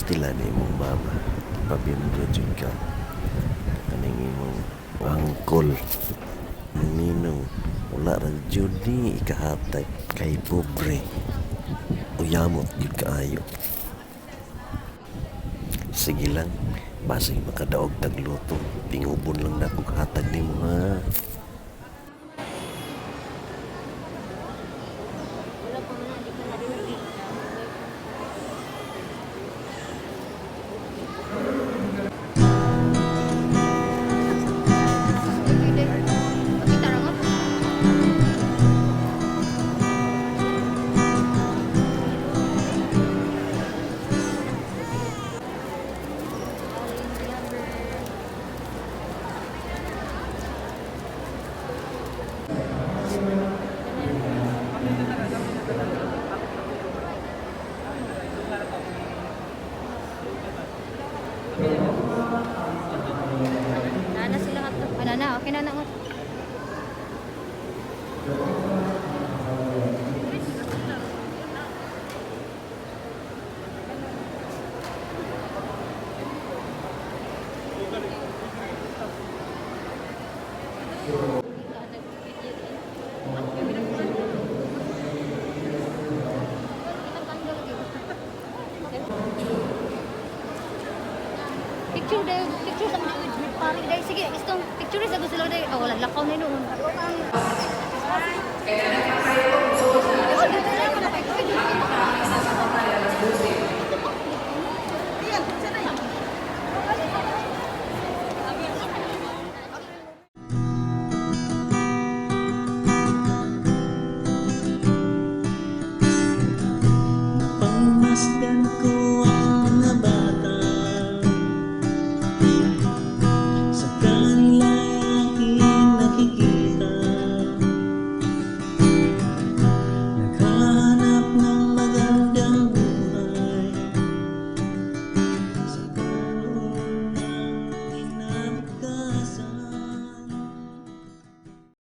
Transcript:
Pastilan imong mama. Pabindot jud ka. Kaning imong angkol. Ninong, wala ra jud ni ikahatag kay pobre. Uyamot jud kaayo. Sige lang, basig makadaog tagluto. Tingubon lang nako hatag nimo, ha. Wala pa man, di ka narinig. Pakita ra nga. Nana sila nga to. Ah, nana, okay na na nga. Picture daw, picture sa mga with pare day. Sige, istong picture sa gusto lang day. Oh, wala lakaw na noon. Oh, dito na ako nakay. Pagmasdan ko